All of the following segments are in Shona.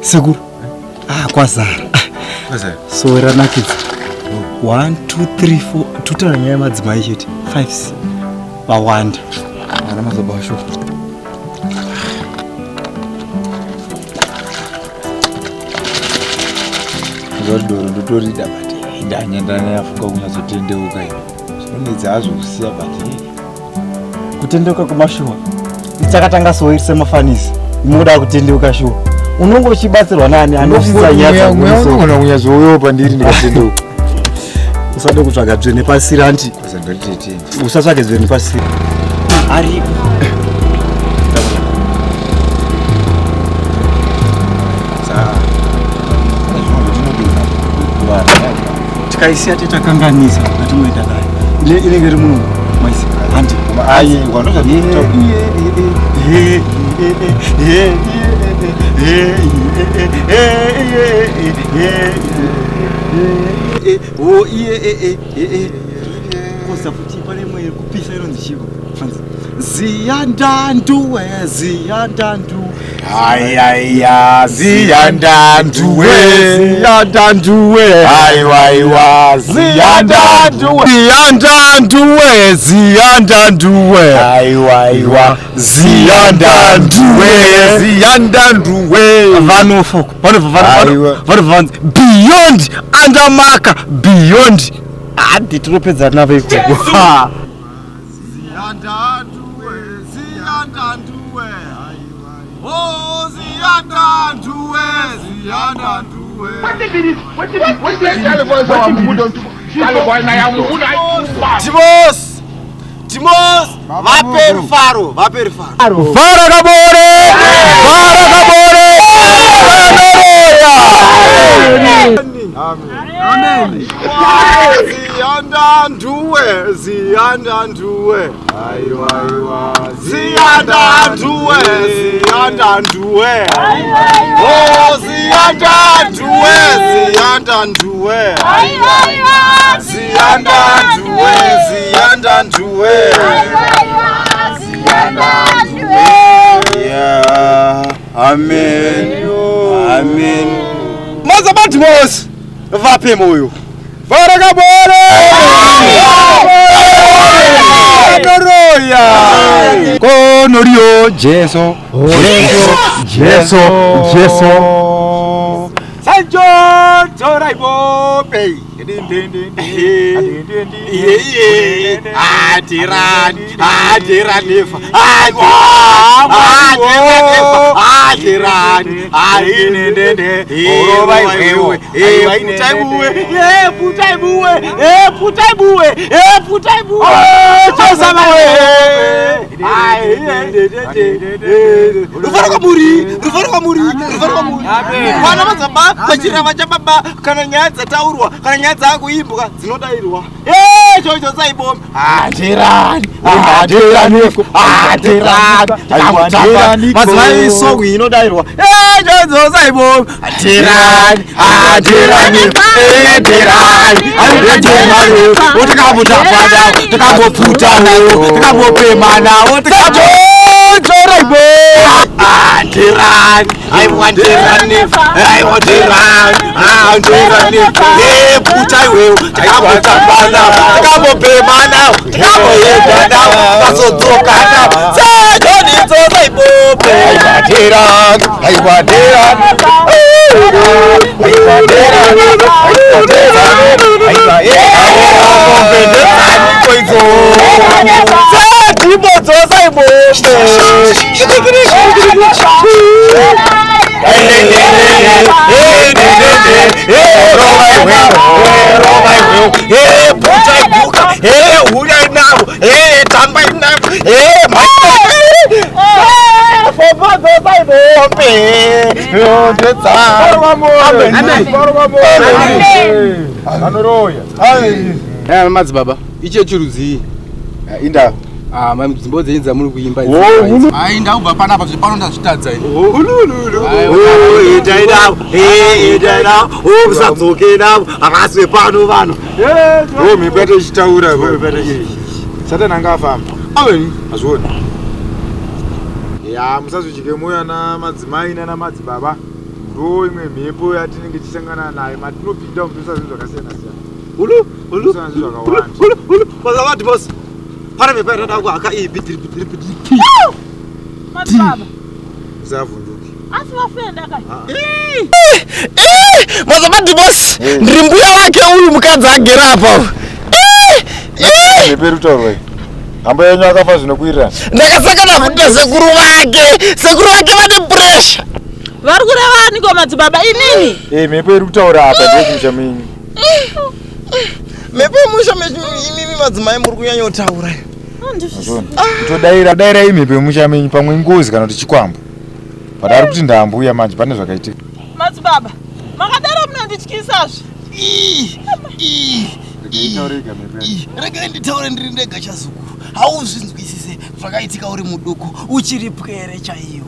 Sekuru. Ah, kwazara. Kwazara. So ranakidza. 1 2 3 4 tutaura nyaya yemadzimai chete. 5 vawanda. Ana mazobva shuwa. Doro ndotorida but ndanya ndanyafunga kunyatsotendeuka ini. Zvinonetsa hazvo kusiya but Kutendeuka kwemashuwa. Chakatanga soiri semafanisi. Imoda kutendeuka shuwa. Unonge uchibatsirwa nani anosvitsa nyaya mweya dzakumusoro. unogona kunyatsouyawo pandiri ndikatendeuka. Usade kutsvaga dzvene pasiri anti. Ngatiteteni. Usatsvage dzvene pasiri. Ariko. Tikaisiya titakanganisa ngatingoenda nayo. Inenge iri muno maisi. Handi. Aiwa ndozvatinotaura. Kosa futi pane imwe iri kupisa inonzi chiko. Ziyandanduwe, ziyandandu. Aiaiya ziyandanduwe. Ziyandanduwe. Aiwaiwa ziyandanduwe. Ziyandanduwe, ziyandanduwe. Aiwaiwa Ziyandanduwe. ziyandanduwe. Vanofa vanobva Aiwa. vanobva vanzi beyond andamaka beyond hadi tinopedza navo ikoko. Ziyandanduwe, ziyandanduwe, oh ziyandanduwe, ziyandanduwe. Timos, Timos, vape rufaro, vape rufaro. Vara kabore, vara kabore, vanoroya. Amen. Ziyandanduwe, ziyandanduwe, ziyandanduwe, ziyandanduwe, oh ziyandanduwe, ziyandanduwe, ziyandanduwe, ziyandanduwe. Yeah, amen, amen. Maza Timos, vape moyo. Vara kabore. Vanoroya. Konorio Jesu. Jesu. Jesu, Jesu. Sanjo toraibope. Atirani, atiranifa, atirani, arinendende, orova iwewe, putaibuwe, putaibuwe, putaibuwe, putaibuwe, chosamawe. Rufaro kwamuri, rufaro kwamuri, rufaro kwamuri. Vana vadzaba pachirava chababa, kana nyaya dzataurwa, kana nyaya dzakuimbwa dzinodairwa. Chocho saibombe. Hatirani, hatirani, hatirani. Hatirani. Madzimai song inodairwa. Chocho saibombe. Hatirani, hatirani, hatirani, hatirani. Takambotapana, takamboputana, takambopemana, takambotoraibo. Hatirani, aiwa ndirani, aiwa ndirani, ndirani. Puta iwewe, takambotapana, takambopemana, takamboendana, tazodzokana. Sechonidzo saibope. Aiwa aiwa Sedzimbodzo saibope. Vanoroya. Madzibaba, ichi chirudzi. Inda. Ah, madzimbo dzenyu dzamuri kuimba idzi. Ai ndakubva panapa zvepano ndazvitadza ini. Usadzoke navo havasi vepano vanhu. Oh, mhepo yatochitaura. Satani anga afamba. Amen. Azvioni. Ya, musazvidye moyo ana madzimai nana madzibaba. Ndo imwe mhepo yatinenge tichisangana nayo matinopinda mutosa zvinhu zvakasiyana siyana. Ulu ulu Zvinhu zvakawanda. ulu ulu mazavati boss. Pane mhepo yatada kuhaka iyi bidiri bidiri bidiri. Madzibaba. Usavhunduki. Asi vafenda kai. Mazavati boss, ndiri mbuya wake uyu mukadzi agere apa. Mhepo iri kutaurwa iyi. Hamba yenyu akafa zvinokuwirirana. Ndakasangana futi nasekuru vake. Sekuru vake vane pressure. Vari kureva aniko madzibaba inini? Eh, mhepo iri kutaura apa ndeyekumusha menyu. Mhepo yemusha imimi madzimai muri kunyanyotaura. Mazvona. Kutodaira daira imhepo yemusha menyu pamwe ingozi kana kuti chikwambo. But ari kuti ndaambuya manje pane zvakaitika. Madzibaba, makadaro munondityisazve. Regai nditaure ndiri ndega chazukuru. Hauzvinzwisise zvakaitika uri muduku uchiri pwere chaiyo.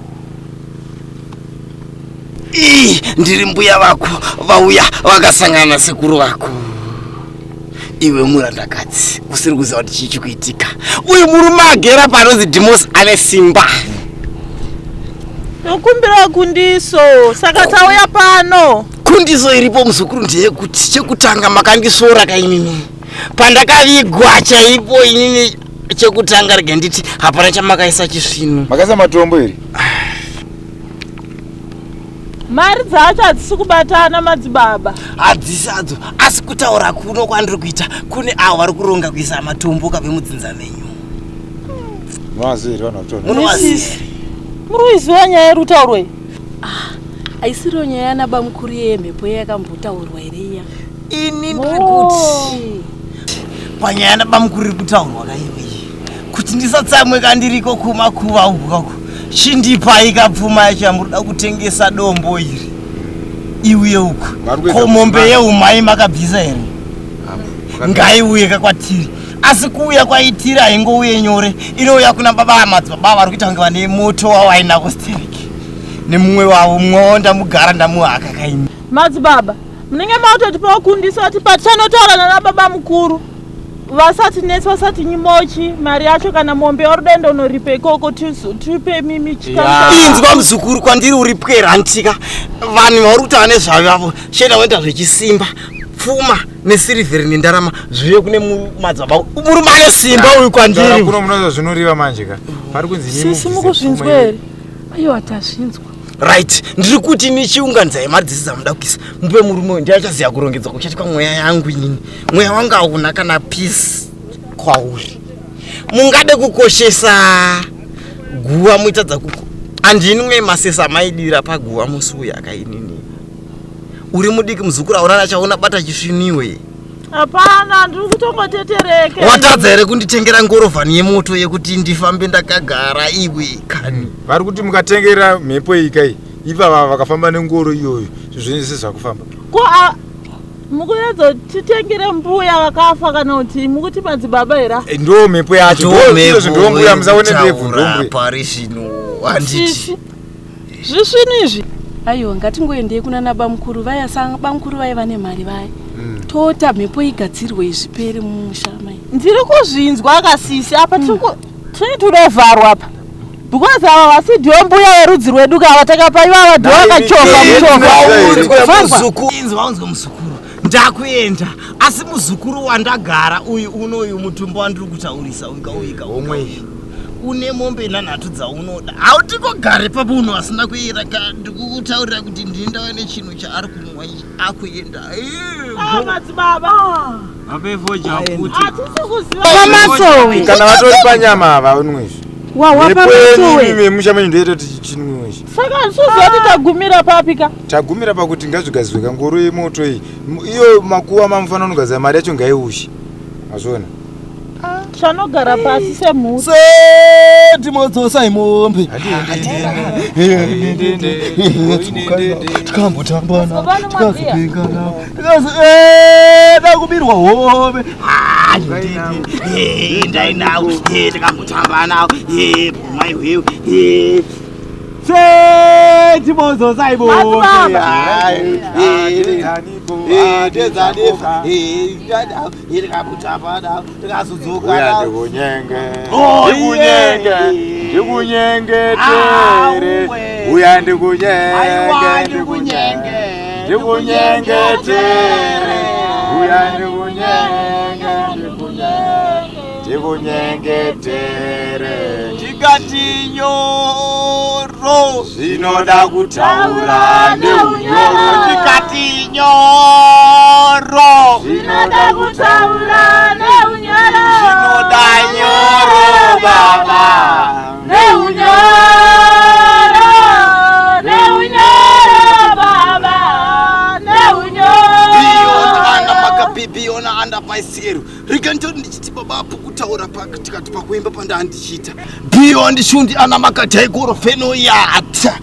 Ii, ndiri mbuya vako vauya vakasangana nasekuru vako. Iwe murandakadzi usiri kuziva kuti chii chikuitika. Uyu murume agera panonzi Dhimosi ane simba. Tokumbira kundiso, saka tauya pano. Kundiso iripo muzukuru ndeyekuti chekutanga makandisora kainini. Pandakavigwa chaipo inini chekutanga rega nditi hapana chamakaisa chisvinu. Makaisa matombo here? Mari dzacho hadzisi kubatana madzibaba. Hadzisi hadzo asi kutaura kuno kwandiri kuita kune avo vari kuronga kuisa matombo kabve mudzinza menyu. Munovaziva here vanhu vari kutaura? Munovaziva here? Muri kuiziva nyaya iri kutaurwa iyi? Haisiriyo nyaya yana bamukuru yemhepo yakambotaurwa here iya? Ini ndiri kuti panyaya nabamukuru iri kutaurwa kaiwe kuti ndisatsamwe kandiriko kumakuva uku kako chindipai kapfuma yacho yamurikuda kutengesa dombo iri iuye uku Vari kuedza ko mombe kudzimana. yeumai makabvisa here ngaiuye kakwatiri asi kuuya kwaitiri haingouye nyore inouya kuna baba madzibaba vari kuita kunge vane moto wawaina kustereki nemumwe wavo mumwe wavo ndamugara ndamuhaka kaini Madzibaba, munenge mautotipawo kundiso kuti patichanotaura nana baba mukuru vasati nesi vasati nyimochi mari yacho kana mombe yauri kuda unoripa ikoko tipe mimi chikamu. Inzwa muzukuru kwandiri uri pwera handitika vanhu vari kutaura nezvavo shena voita zvechisimba pfuma nesirivheri nendarama zvive kune madzibaba murume ane simba uyu Taura kwandiri kuno munoziva zvinoreva manje ka. Pari kunzi imi Sisi mubvise mukuzvinzwa pfuma here? Aiwa tazvinzwa. Right, ndiri kuti nichiunganidzai mari dzese dzamuda kuisa mupe murume uyu ndiye achaziva kurongedzwa kuchaitwa mweya yangu inini mweya wangu hauna kana peace kwauri mungade kukoshesa guva muitadza kuko handinwe masesa maidira paguva musi uyu akainini uri mudiki muzukuru hauna chaona bata chisviniwe. Hapana, ndiri kutongotetereke. Watadza here kunditengera ngorovhani yemoto yekuti ndifambe ndakagara iwe kani? Vari kuti mukatengera mhepo iyi kai ivava vakafamba nengoro iyoyo zvinhu zvenyu zvese zvakufamba. Ko mukuedza titengere mbuya vakafa kana kuti mukuti madzibaba here? Eh, ndo mhepo yacho ndo ndo mbuya musaone ndebvu ndo mbuya. Pari zvino handiti. Sisi. Zvisvinu izvi. Aiwa ngatingoendei kuna bamukuru vaya bamukuru vaya vane mari vaya. Tota mhepo igadzirwe zvipere mumusha mai. Ndiri kuzvinzwa akasisi apa tiri tinovharwa apa. Because ava vasi ndiyo mbuya werudzi rwedu kava takapa ivava ndivo vakachovha muchovha. Muzukuru, inzwa unzwe muzukuru. Ndakuenda asi muzukuru wandagara uyu unoyu mutumbo wandiri kutaurisa uyu kauyu Omwe. Une mombe nhanhatu dzaunoda hautikogare pamunhu asina kuera ka ndikukutaurira kuti ndini ndauya nechinhu chaari kumwa ichi akuenda. Ah, madzibaba. Hatisi kuziva. Pamasowe. Kana vatori panyama ava unwe izvi. Wawa Mhepo yenyu pamasowe. imi yemusha menyu ndoita kuti chinwiwe ichi. Saka handisiziva kuti tagumira papi ka. Tagumira pakuti ngazvigadzirwe kangoro yemoto iyi. Iyo makuva mamufanira kunogadzira mari yacho ngaiushe. Mazviona? Chanogara pasi semhuri. Ndimodzosa imombe tikambotambana tikazopengana dakubirwa hove Endai nawo tikambotamba nawo mai wewe timozosa Madzibaba. imombe tikazodzoka Uya ndikunyenge. Oh, Ndikunyenge. yeah. Ndikunyengetere. Auwe. Uya ndikunyenge. Aiwa Ndikunyenge. ndikunyenge ndikunyengetere uya ndikunyenge ndikunyenge ndikunyengetere Ndikati nyoro zvinoda kutaura neunyoro Ndikati nyoro zvinoda kutaura neunyoro Zvinoda nyoro baba neunyoro neunyoro baba neunyoro Beyond ana makabibiona anda paisero rega nditori ndichiti baba apo kutaura tikati pakuimba pandaa ndichiita beyond shundi ana makadhaikoro fenoyata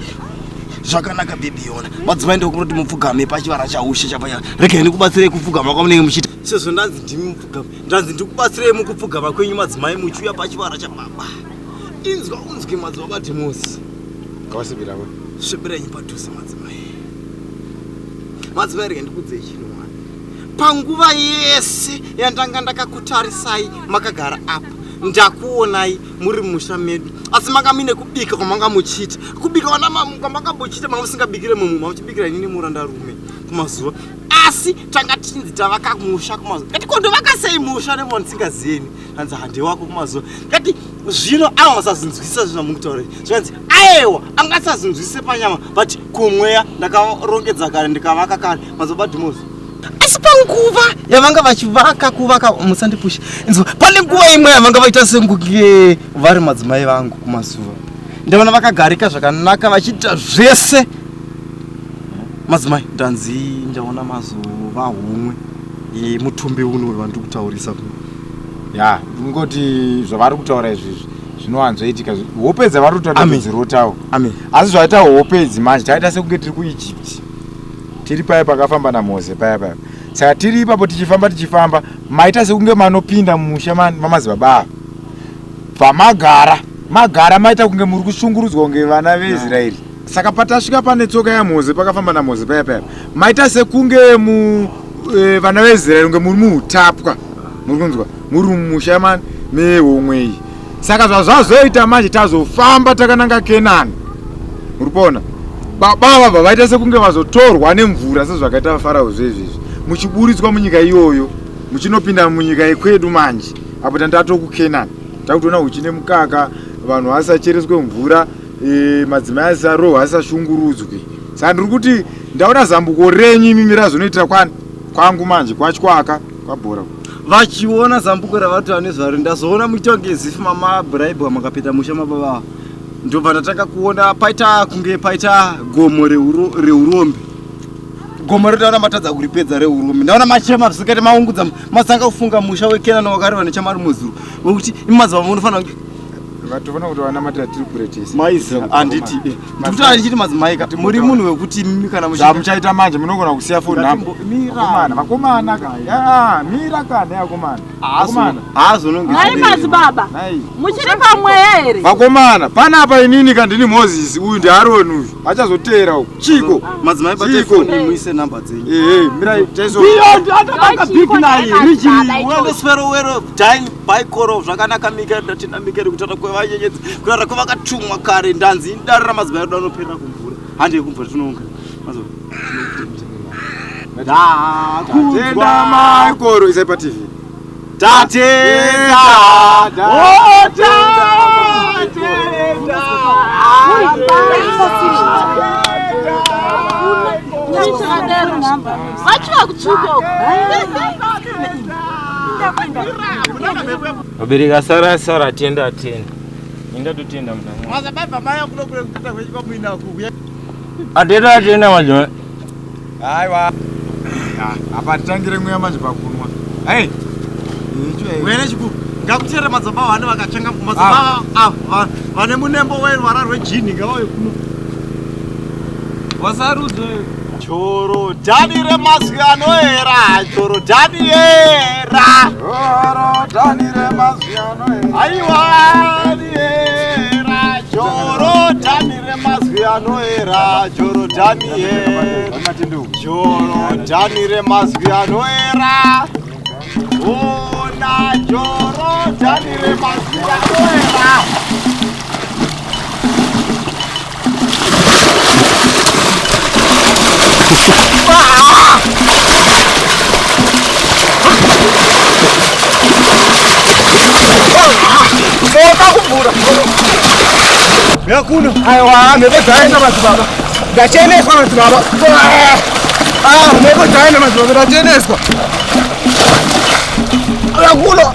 zvakanaka bibiyona madzimai ndokuti mupfugame pachivara chaushe chapaya regai ndikubatsirei kupfugama kwamunenge muchiita sezvo ndanzi ndimi mupfugame ndanzi ndikubatsirei mukupfugama kwenyu madzimai muchiuya pachivara chababa inzwa unzwe madzibaba dhimosi ngawasibirawe svibirenyi padhuze madzimai madzimai rega ndikudzei chinhu wani panguva yese yandanga ndakakutarisai makagara apa ndakuonai muri mumusha medu asi manga muine kubika kwamanga muchiita kubika kwamakambochiita manga musingabikire mumwe mamuchibikira inini murandarume kumazuva asi tanga tichinzi tavaka musha kumazuva ngati ko ndovaka sei musha nevanhu tisingaziyeni hanzi handewako kumazuva ngati zvino ava vasazinzwisisa zvinhu zvamukutaura izvi zvikanzi aewa angasazinzwisise panyama but kumweya ndakarongedza kare ndikavaka kare mazuva dhimosi asi panguva yavanga vachivaka kuvaka musandipusha inzwa pane nguva imwe yavanga vaita senguke vari madzimai vangu kumazuva ndaona vakagarika zvakanaka vachiita zvese madzimai ndanzi ndaona mazuva humwe mutumbi uno uyu wandiri kutaurisa ya ngoti zvavari kutaura izvizvi zvinowanzoitika hope dzavari kutaura Amen. kudzirotawo amen asi zvaita hope idzi manje taita sekunge tiri kuegypt tiri paya pakafamba namose paya paya saka tiri ipapo tichifamba tichifamba maita sekunge manopinda mumusha mamadzibaba ava pamagara magara maita kunge muri kushungurudzwa kunge vana veisraeri saka patasvika pane tsoka yamose pakafamba namose paya paya maita sekunge mu vana veisraeri kunge muri muutapwa muri kunzwa muri mumusha mehomwe iyi saka zvazvazoita manje tazofamba takananga kenani muri kuona baba vabva vaita sekunge vazotorwa nemvura sezvakaita farao zvezvizvi muchiburitswa munyika iyoyo muchinopinda munyika yekwedu manje apo tandatokukenani takutoona huchi nemukaka vanhu vasachereswe mvura madzimai asarohwa asashungurudzwe saka ndiri kuti ndaona zambuko renyu imimi razonoitira kwani kwangu manje kwachikwaka kwabhora vachiona zambuko ravatova nezvaro ndazoona muchiita kunge zifi mamabhuraibwa makapeta musha mababa ndobva ndatanga kuona paita kunge paita gomo reurombe gomo retaona matadza kuripedza reurombe ndaona machema zvisingati maungudza masanga kufunga musha wekenani wakareva nechamari muzuru wekuti imazuva munofanira kunge vatofanira kuti vanamatira tiri kure tese maiziva handiti ndikuti andichiti madzimai ka muri munhu wekuti imi kana zvamuchaita manje munogona kusiya phone number Mira. vakomana vakomana ka ya mira ka nhai vakomana vakomana Nhai madzibaba nhai muchiri pamweya here vakomana panapa inini ka ndini mozisi uyu ndiaroni uyu achazoteera uku chiko madzimai batai Chiko. foni muise namba dzenyu ehe mirai taizo beyond atabaka big nine Ndochiko region nhai wendo swero wero dine by koro zvakanaka mika ndatina mikeri kutata kwevanyenyedzi kutata kwevakatumwa kare ndanzi idare ramadzimai edu anoperera kumvura hande kumvura tinounga tenda maikoro isai patv tatenda Oh, tatenda vachiva kutsvuka uko Vabereki asara asara atenda atenda. Indatotenda muna Mwari. mazababa maya kunokure kutata kwechipamuinaku Atenda atenda madzimai. aiwa apa titangire mweya manje pakunwa hei wene chikuru ngakuteere madzibaba vane vakachenga madzibaba ava vane munembo werwara rwejini ngavauye kuno Wasarudzo. Jorodhani remazwi anoera Jorodhani era Jorodhani remazwi anoera aiwa era Jorodhani remazwi anoera Jorodhani era Jorodhani remazwi anoera ona Jorodhani remazwi anoera Uya kuno. Aiwa, mhepo dzaenda madzibaba. Ndacheneswa madzibaba. Ah, mhepo dzaenda madzibaba, ndacheneswa. Uya kuno.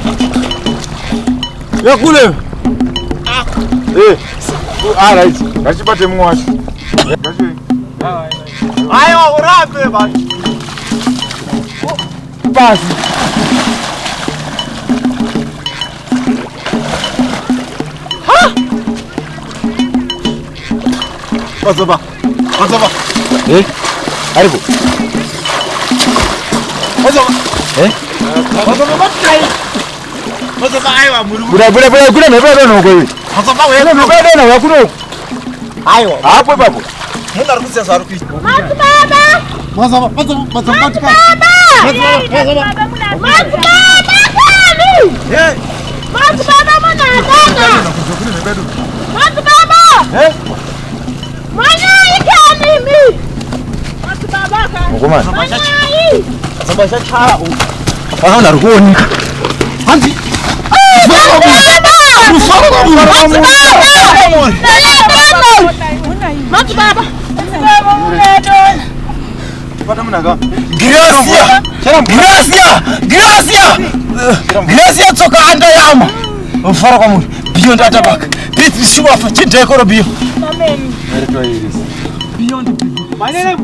Uya kuno. Eh, ah, right. Ngachibate mumwe wacho. Aiwa, urape bani. Pasi. Madzibaba. Madzibaba. Eh? Aripo. Madzibaba. Eh? Madzibaba batai. Madzibaba aiwa muri. Buda buda buda kuda mhepo yadonha uko iwe. Madzibaba uya Kuda mhepo yadonha uya kuno. Aiwa. Hapo ipapo. Munhu ari kuziva zvaari kuita. Madzibaba! Madzibaba, madzibaba, madzibaba batai. Madzibaba! Madzibaba kani! Eh. Madzibaba munhu adonha! Madzibaba! Eh? Mwanai kani imi! Madzibaba kani! Mukomana. Mwanai! Madzibaba chachaya. Akaona ari kuoneka. Hanzi. Madzibaba! Bata munhu aka. Gracia! Gracia! Gracia! Gracia tsoka andayama. Mufaro kwamuri. Beyond atabaka. Pitsi shuwafa chidhekoro biyo. Beyond Maine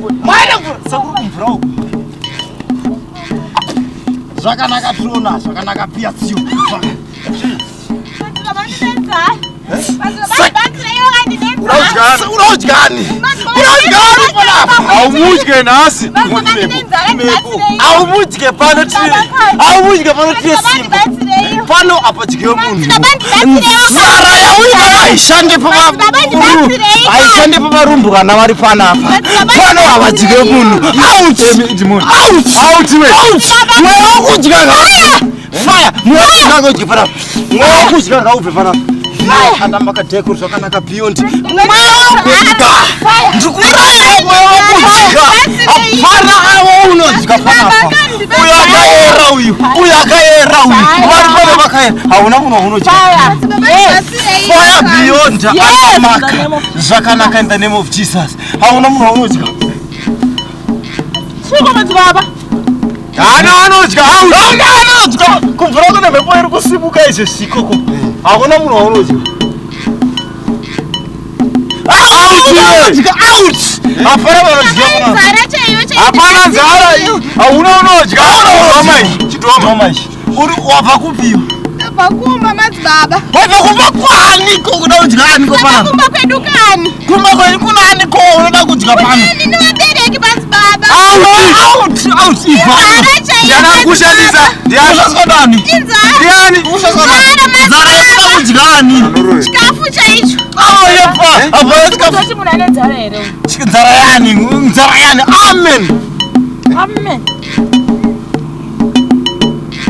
sakuri kumvura uku. Zvakanaka tiona, zvakanaka piya tsiyo. Unodyani? Unodyani panapa? Haumudye nhasi. Haumudye pano tine. Haumudye pano tine simba. Pano apadyiwe munhu. Nzara yauinayo haishande haishande pavarumbwana vari panapa. Pano havadye munhu. Out! Out! Out iwe. Out! Mweya wokudya fire! Mweya wokudya ngaudye panapa. Mweya wokudya ngaubve panapa. Andamaka dheko zvakanaka beyond. Mweya wokudya! Ndikurayira mweya wokudya! Hapana awo unodya panapa. Uyu akayera uyu. Uyu akayera uyu. Vari pano vakayera. Hauna munhu waunodya. Fire beyond andamaka. Zvakanaka in the name of Jesus. Hauna munhu waunodya. Chiko madzibaba! Haana anodya. Out. Hauna anodya. Kumvura kune mhepo iri kusimuka izvezvi ikoko. Hakuna munhu waunodya. Out iwe. Out! Hapana vanodya panapa. Hapana nzara. Hauna unodya. Chidhoma ichi. Chidhoma. Chidhoma ichi. Uri wabva kupiwa. Pakumba madzibaba. Wabva kumba kwaniko kuda kudya aniko panapa? Kumba kwedu kani? Kumba kwenyu kuna aniko unoda kudya pano? Kunani nevabereki madzibaba. Out! Out! Out! Ibva. Nzara chaiyo. Ndiani ari kushandisa? Ndiani? Ushandiswa nani? Inzara. Ndiani? Ushandiswa nani? Nzara Nzara yekuda madzibaba. kudya ani? Anoroya. Chikafu chaicho. Oh, yepa. Apa chikafu. Toti munhu ane nzara here uyu? Nzara yani? Nzara yani? Amen. Amen.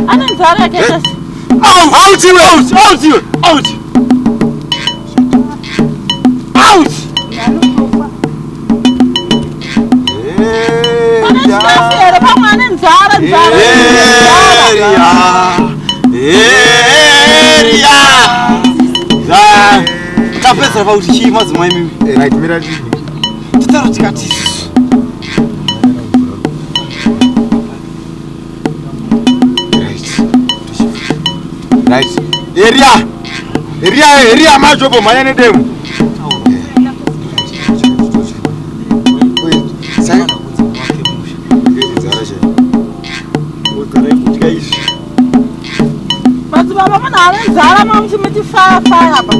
Ane nzara yakaita sei? Out! Out iwe. Out! Out iwe! Out! Out! Pane chikafu here pamwe ane nzara nzara. Eria. Eria. Tapedzera pakuti chii madzimai mimi. Right, mira chii. Titaura tikati isusu. Right. Eria. Eria, Eria machopo mhanya nedemo. Madzibaba munhu ane nzara mamuchimiti fire fire apa.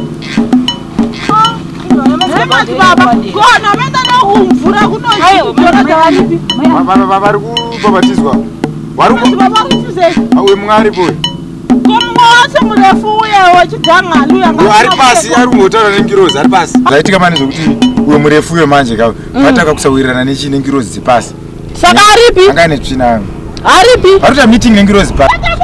Hey, madzibaba kona maenda nokumvura kunotora dzavaripi. Vari kubhabhatidzwa. Vari Madzibaba ari kutizei? uyu mumwe aripo uyu. Ko mumwe wacho murefu uya wechidhangali uya Uyo ari pasi ari kungotaura nengirozi ari pasi. Zvaitika mane zvekuti uyo murefu uyo manje ka vatanga kusawirirana nechii nengirozi dzepasi. Saka aripi? Anga ane tsvina. Aripi? Vari kuita meeting nengirozi pasi. Enda